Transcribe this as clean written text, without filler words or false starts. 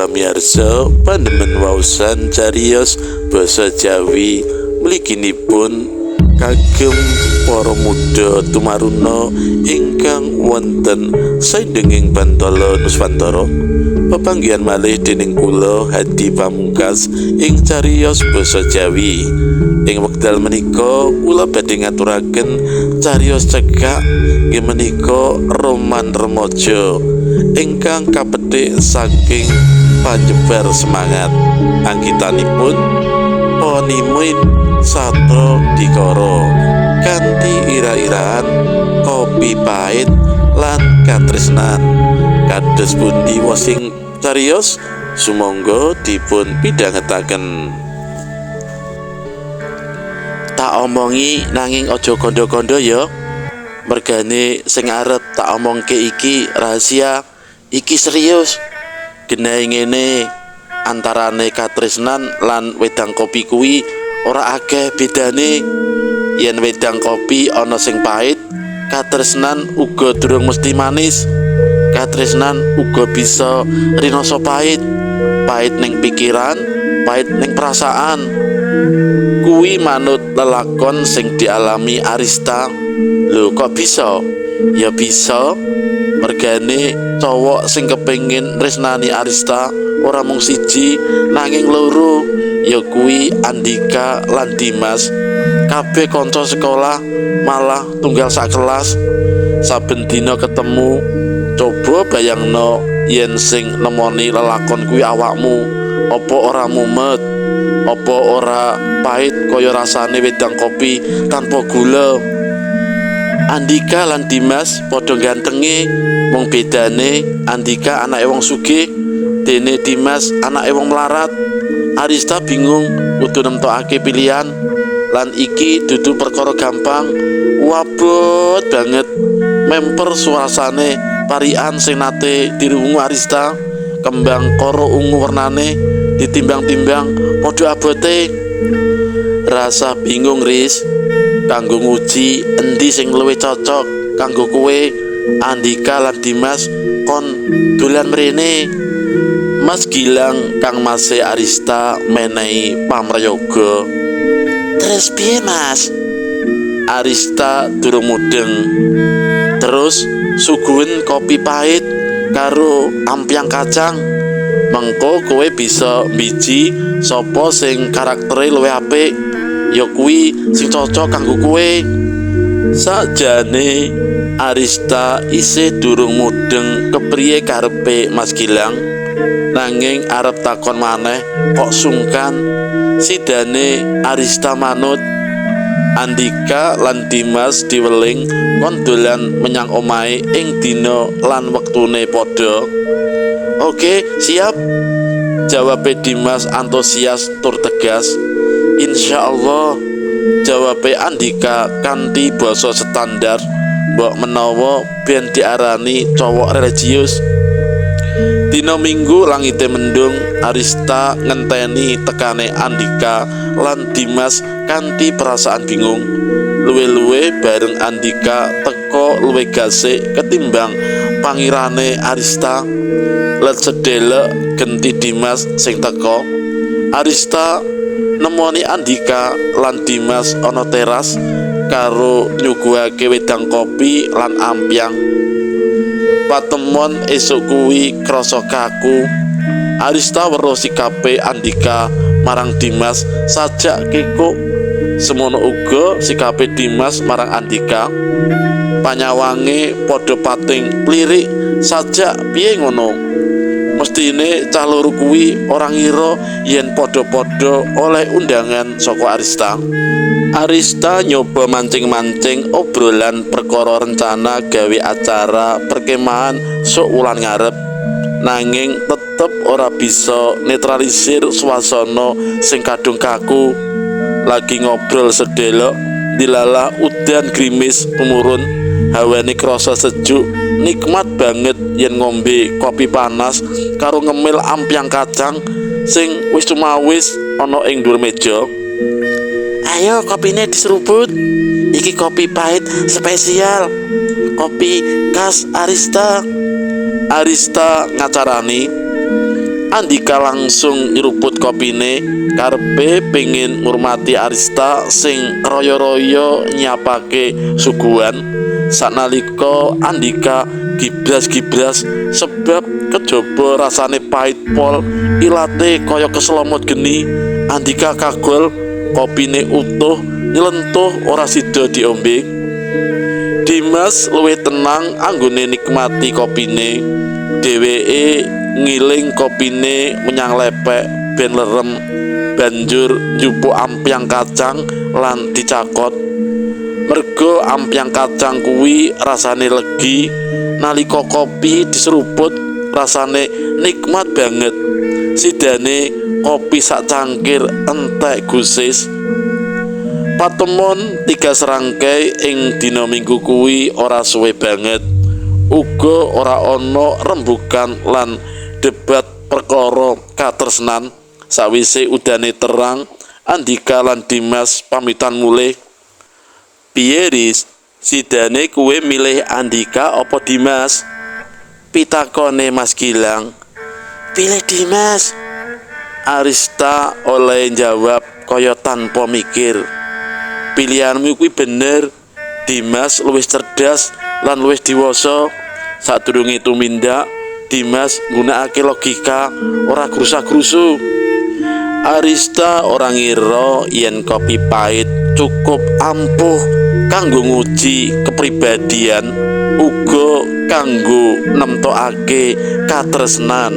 pamirsa pandemen waosan cariyos basa Jawi mliginipun kagem para muda tumaruna ingkang wonten saindenging Bantala Nuswantara. Pepanggihan malih dening kula Hadi Pamungkas ing cariyos basa Jawi. Ing wekdal menika kula badhe ngaturaken cariyos cekak inggih menika roman remaja ingkang kapethik saking panjebar semangat. Anggitanipun Ponimin Satra Dikara kanthi ira-iraan kopi pahit lan katresnan. Kados pundi wosing cariyos sumangga dipun pidhangetaken. Tak omongi nanging aja kandha-kandha ya. Mergane sing arep tak omongke iki rahasia, iki serius. Genahe ngene, antarane katresnan lan wedang kopi kuwi ora akeh bedane. Yen wedang kopi ana sing pahit, katresnan uga durung mesti manis. Katresnan uga bisa rinasa pahit, pahit ning pikiran, pahit ning perasaan. Kuwi manut lelakon sing dialami Arista. Lho kok bisa? Ya bisa, mergane cowok sing kepengin nresnani Arista ora mung siji nanging loro, ya kuwi Andika lan Dimas. Kabeh kanca sekolah, malah tunggal sak kelas, saben dina ketemu. Coba bayangno yen sing nemoni lelakon kuwi awakmu, apa ora mumet? Apa ora pahit kaya rasane wedang kopi tanpa gula? Andika lan Dimas padha gantenge, mung bedane Andika anake wong sugih, dene Dimas anake wong melarat. Arista bingung kudu nemtokake pilihan, lan iki dudu perkara gampang. Wabot banget memper suasane parikan sing nate dirungu Arista. Kembang koro ungu wernane ditimbang-timbang padha abote. Rasa bingung Riz, kanggo nguji endi sing luwih cocok kanggo kowe. Andika lan Dimas kon dolan mrene. Mas Gilang kang mase Arista menehi pamrayoga. Terus piye Mas? Arista durung mudeng. Terus suguhen kopi pahit karo ampyang kacang. Mengko kowe bisa mbiji sapa sing karaktere luwih apik, ya kuwi sing cocok kanggo kowe. Sakjane Arista isih durung mudeng kepriye karepe Mas Gilang, nanging arep takon maneh kok sungkan. Sidane Arista manut. Andika lan Dimas diweling kon dolan menyang omahe ing dina lan wektune padha. Oke, siap, jawabe Dimas antusias tur tegas. Insyaallah, jawabe Andika kanthi basa standar, mbok menawa ben diarani cowok religius. Dina Minggu langite mendung, Arista ngenteni tekane Andika lan Dimas kanthi perasaan bingung. Luwe-luwe bareng Andika teka luwih gasik ketimbang pangirane Arista. Let sedelek genti Dimas sing teka. Arista nemoni Andika lan Dimas ana teras karo nyuguhake wedang kopi lan ampyang. Patemon esuk kuwi krasa kaku. Arista weruh sikape Andika marang Dimas sajak kikuk. Semono uga sikape Dimas marang Andika. Panyawange padha pating plirik sajak piye ngono. Mestine cah loro kuwi ora ngira yen padha-padha oleh undangan saka Arista. Arista nyoba mancing-mancing obrolan perkara rencana gawe acara perkemahan sok wulan ngarep, nanging tetep ora bisa netralisir suasana sing kadung kaku. Lagi ngobrol sedelok, dilalah udan grimis tumurun, hawane krasa sejuk, nikmat banget yen ngombe kopi panas karo ngemil ampyang kacang sing wis cumawis ana ing dhuwur meja. Ayo kopine diseruput. Iki kopi pahit spesial. Kopi khas Arista. Arista ngacarani. Andika langsung nyeruput kopine, karepe pengin ngurmati Arista sing royo-royo nyiapake suguhan. Sanalika Andika gibras-gibras sebab kejaba rasane pait pol, ilate kaya keslomot geni. Andika kagol, kopine utuh nyelentuh ora sida diombe. Dimas luwih tenang anggone nikmati kopine. Dheweke ngiling kopine menyang lepek ben lerem, banjur njupuk ampyang kacang lan dicakot. Merga ampyang kacang kuwi rasane legi, nalika kopi diseruput rasane nikmat banget. Sidane kopi sak cangkir entek gusis. Patemon 3 serangkai ing dina Minggu kuwi ora suwe banget. Uga ora ana rembukan lan debat perkara katresnan. Sawise udane terang, Andika lan Dimas pamitan mulih. Piye, Riz? Sidane kuwe milih Andika apa Dimas? Pitakone Mas Gilang. Pilih Dimas. Arista oleh jawab kaya tanpa mikir. Pilihanmu kuwi bener. Dimas luwih cerdas lan luwih dewasa. Sadurunge tumindak, Dimas nggunakake logika, ora grusa-grusu. Arista ora ngira yen kopi pait cukup ampuh kanggo nguji kepribadian, uga kanggo nemtokake katresnan.